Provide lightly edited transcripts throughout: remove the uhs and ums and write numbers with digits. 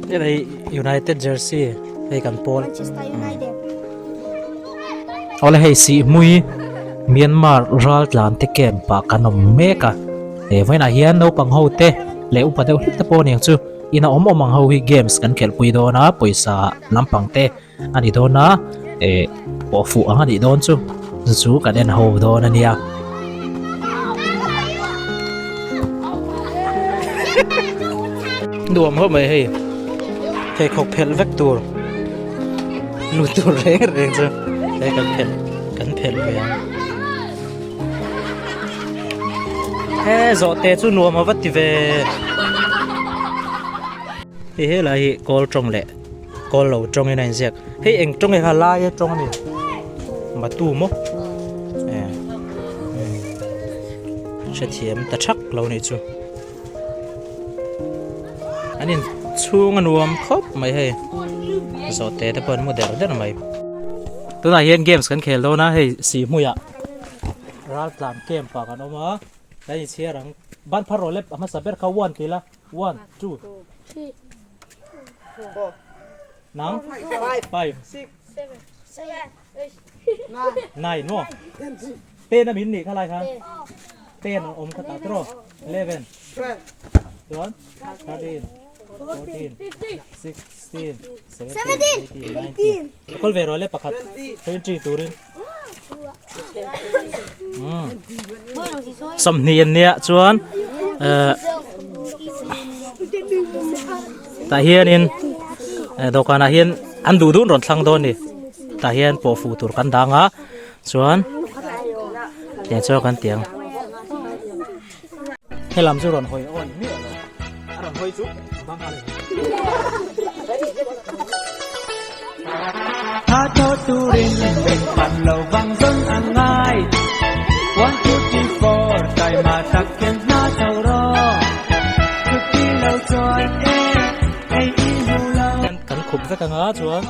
Hei United jersey hei kan pawl Manchester United. Awle hei Sihhmui Myanmar raltlan te camp ah kan awm mek a he vawiinah hian naupang ho te leh upa deuh hlek te pawh aniang chu ina awm awm ang ho hi games kan khelh pui dawn a pawisa lampang te a ni dawn a eh pawh fuh ang a nih dawn chu chu chu kan en ho dawn a nia. Nuam khawp mai hei pheikhawk phelh vek tur lut tur reng reng chu hei kan phelh kan phelh ve ang he zawhte chu nuam a va ti ve hei helai hi kawl tawng leh. Kawl lo tawng in a inziak. Hei eng tawng nge kha laia tawng a ni? Matu maw? Eh. Hrethiam ta thak lo nih chu. An in chhung a nuam khawp mai hei. Zawhte te pawh an mu der der mai. Tunah hian games kan khel dawn a hei Sihhmuiah raltlan camp ah kan awm a. Kan inchhiar ang. Ban phar rawh le a hmasa ber kha one tih la. One, two. Three. Nang? Five. Six. Seven. Seven. Eight. Nine maw? Ten a min nih kha lai khan. Ten a awm kha ta tiraw? 11. Chuan 13. 14. 16. 17. 18. 19. Kawl ve rawh le pakhat. 20 turin. 20 an nia chuan eh tah hianin eh dawhkanah hian an duh duh an rawn thlang dawn a ni tah hian pawh fuh tur kan dang a chuan tiang chuan kan ti ang helam chu rawn hawi awn miah lo a rawn hawi chu bang nghal a ni. Kan khup vek anga chuan.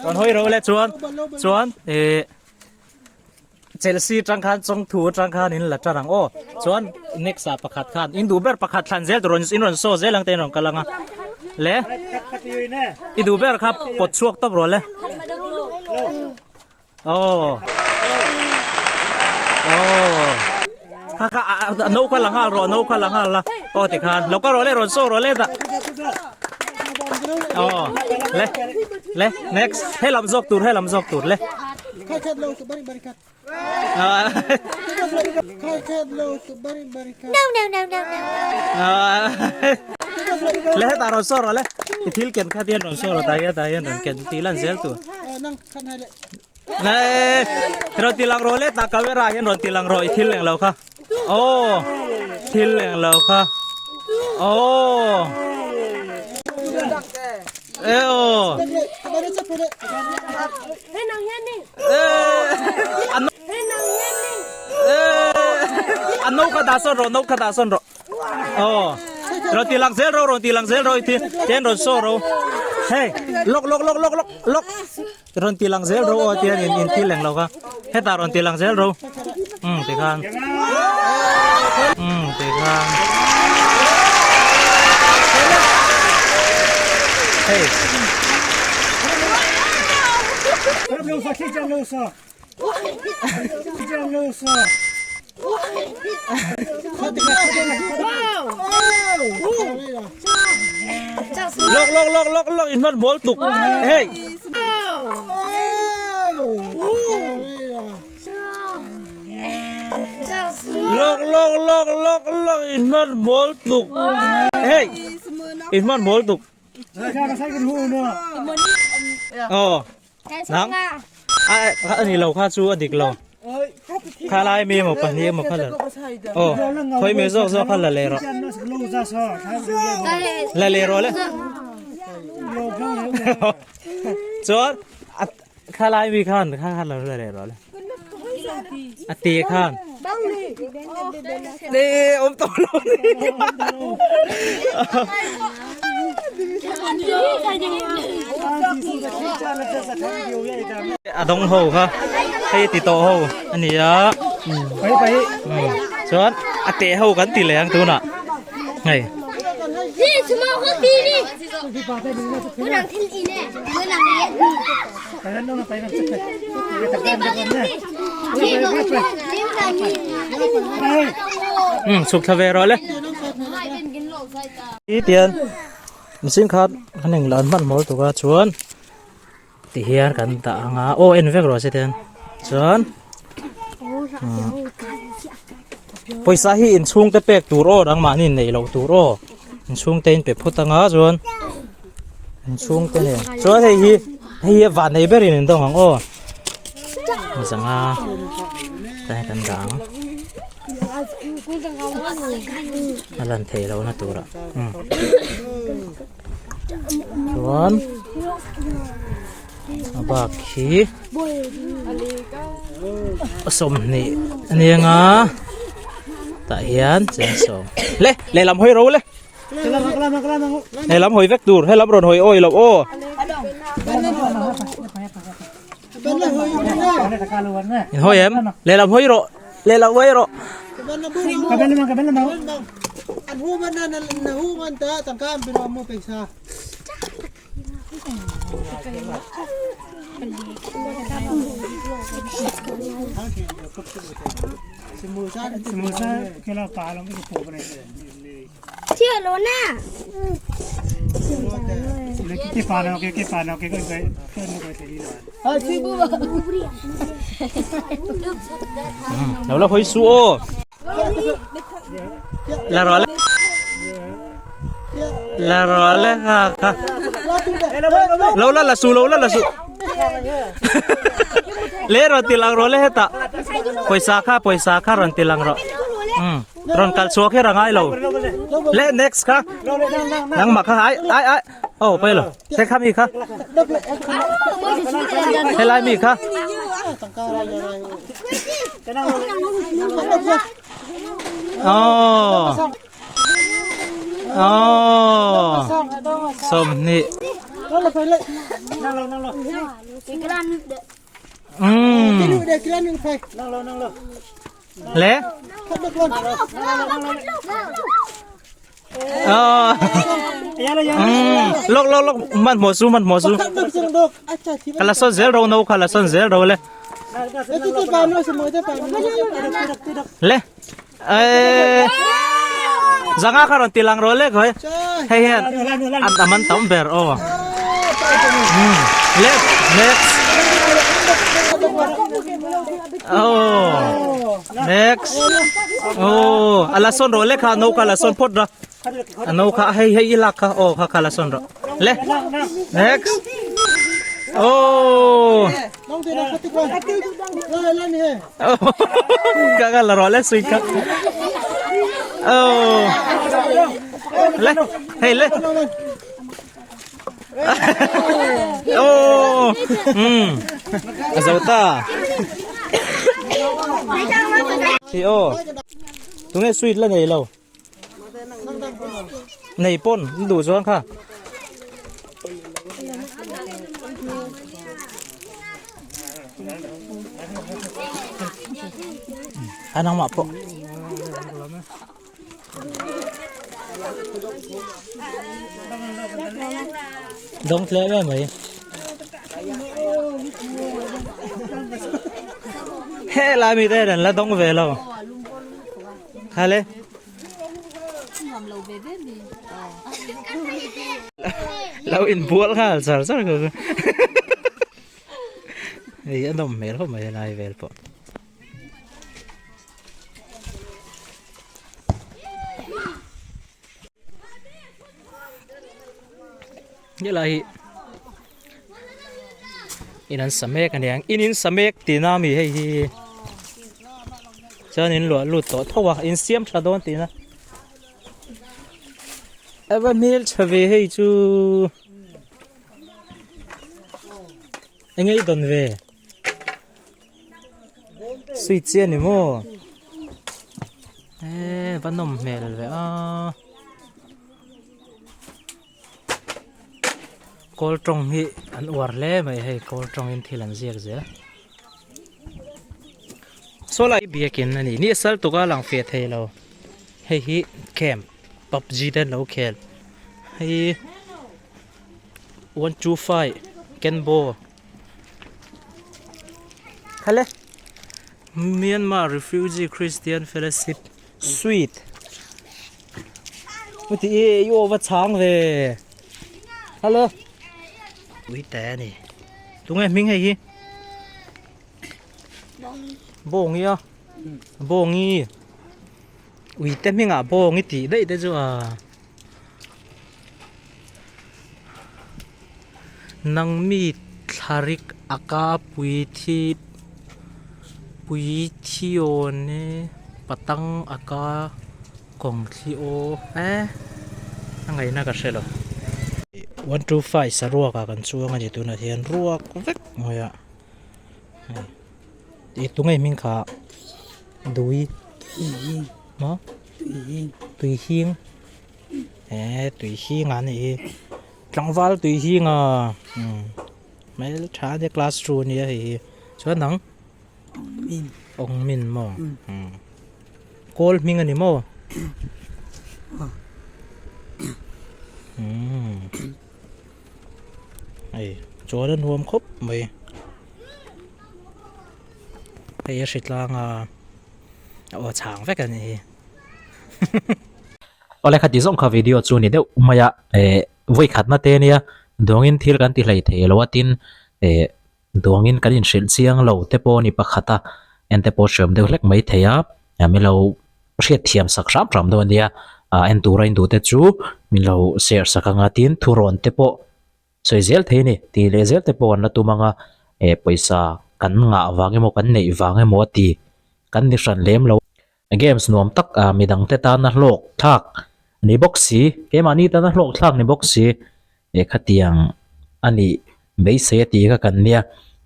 Rawn hawi ro le chuan chuan eh Chelsea tang khan chawngthu atang khan in la tan ang aw chuan next ah pakhat khan in duh ber pakhat thlan zel tur in rawn saw zel ang te in rawn kal ang a le i duh ber kha pawt chhuak tawp rawh le aw aw kha kha a no kha la nghal rawh no kha la nghal la aw tikhan lo ka rawh le rawn saw rawh le dah aw le le next helam zawk tur helam zawk tur le. No, no, no, no, no. Le hetah rawn saw rawh le i thil ken kha tian rawn saw rawh tah hian tah hian rawn ken tih lan zel tur le rawn ti lang rawh le tah camera ah hian rawn ti lang rawh i thil englo kha aw thil englo kha aw e aw A no kha dah sawn rawh no kha dah sawn rawh aw rawn ti lang zel rawh rawn ti lang zel rawh i ti ten rawn saw rawh hei lawk lawk lawk lawk lawk lawk rawn ti lang zel rawh aw tian in in thil englo kha hetah rawn ti lang zel rawh um tikhan um tikhan hei. Lawk lawk lawk lawk lawk in hman bawl tuk hey. Lawk lawk lawk lawk lawk in hman bawl tuk hey. In hman mawl tuk. Aw. Nang. A ni lo kha chu a dik lo. Kha lai mi emaw pahnih emaw kha la. Aw. Khawi mi zawk zawk kha la leh rawh. La leh rawh le. Chuan kha lai mi khan kha kha la leh rawh le. A te khan. Le awm tawh lo ni. A dawng ho kha hei ti tawh ho a ni a. Chuan a te ho kan ti leh ang tunah hei. Um chhuk thla ve rawh le. I tian machine kha kan eng lan hman mawl tuk a chuan ti hian kan dah ang a aw en vek rawh se tian chuan pawisa hi inchhung te pek tur aw dang mahni neih loh tur aw inchhung te in pe phut anga chuan inchhung te nen chuan hei hi hei hi a van nei berin in dawng ang aw zanga tlai kan dah ang a lan theih lohna turah umm chuan a bak hi a 20 a ni ang a tah hian cheng sawm le lehlam hawi ro le lehlam hawi vek tur helam rawn hawi awi loh aw. In hawi em? Lehlam hawi rawh. Lehlam hawi rawh. Lo la hawi su aw. La rawh le. La rawh le ha ha. Lo la la su lo la la su. Le rawn ti lang rawh le hetah. Pawisa kha pawisa kha rawn ti lang rawh. Um. Rawn kal chhuak hi ra ngai lo. Le next kha. Nangmah kha ai ai ai. Oh pai lo. He kha mi kha. Helai mi kha. Oh. Oh. 20. Um. Le. Ờ. Lok lok lok man mo su man mo su. Kala son zel ro no kala son zel ro le. Le. Eh. Zanga kha ron tilang ro le khoi. Hei hian an aman tam ber o. Le next. Oh. Next. Oh, ala son ro le kha no kha la son phot ra. No kha hei hei ilak kha oh kha kha la son ro. Le. Next. Oh. Ka ka la ro le sui kha. Oh. Le. Hei le. Oh. A zo ta. Thì ô. Tunge sweet la nei lo. Nei pawn duh chuan kha. A nangmah pawh. Dawng tle em mai. He lai mi te ran la dawng ve lo. Kha le. Lo in bual nghal char char ko. Ei a nawm hmel khawp mai lai vel pawh. Helai hi in an sa mek aniang in in sa mek tihna ami hei hi chuan in luah lut tawh tho a in siam tha dawn tihna a va hmel tha ve hei chu eng nge i dawn ve sweet chi a ni maw eee va nawm hmel ve a. Kawl tawng hi an uar hle mai hei kawl tawngin thil an ziak zel saw lai biakin a ni ni sal tuk a lang feh thei lo hei hi camp pubg te an lo khel hei 125 kenbo hale Myanmar Refugee Christian Fellowship Suite Uti e i aw va chhang ve Hello Ui te ani Tunge hming hei hi Bawngi a Bawngi Ui te hmingah bawngi tih daih te chu a Nangmi thlarik aka pui thi pui thiawn e patang aka kawng thli aw e a ngaihna ka hre lo. 125 saruak ah kan chuang a ni tunah hian ruak vek mai a hei ih tunge hming kha dui maw tui hing eh tui hing a nih hi tlangval tui hing a umm hmel tha ania class two ania hei hi chuan dang awng min maw umm kawl hming a ni maw umm hei chuan a nuam khawp mai hei a hritlang a aw chhang vek a nih hi. Awle khati zawng kha video chu ni deuh mai a eh vawi khatna te ania duangin thil kan ti hlei thei lo a tin eh duangin kan inhrilh chiang lo te pawh a ni pakhat a en te pawh hriam deuh hlek mai thei a min lo hriat thiam sak hram hram dawn ania ah en tura in duh te chu min lo share sak anga tin thurawn te pawh sawi zel thei a ni tih leh zel te pawh an la tum ang a eh pawisa kan ngah vang emaw kan neih vang emaw a ti kan ni hran lem lo. Games nuam tak ah midang te tana hlawk thlak ni bawk si, keimahni tana hlawk thlak ni bawk si eh khatiang a nih beisei a tih kha kan nia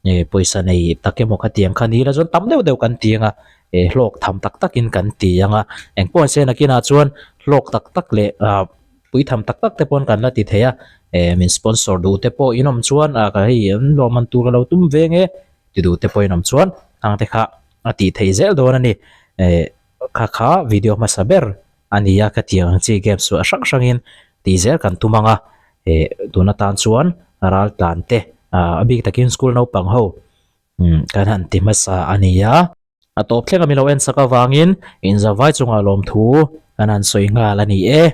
eh pawisa nei tak emaw khatiang kha ni ila chuan tam deuh deuh kan ti ang a eh hlawk tham tak tak in kan ti ang a engpawh an se nakinah chuan hlawk tak tak leh ah pui tham tak tak te pawn kan la ti thei a eh min sponsor duh te pawh in awm chuan ah ka hei an lawm man tur ka lo tum ve nge ti duh te pawh in awm chuan ang te kha. a tih theih zel dawn a ni eh kha kha video hmasa ber a ni a ka tih ang chi games chu a hrang hrangin tih zel kan tum ang a eh tun atan chuan ral tlan te ah a bik takin school naupang ho umm kan han ti hmasa a ni a. A tawp thleng a min lo en sak avangin inzavai chungah lawmthu kan han sawi nghal a ni e.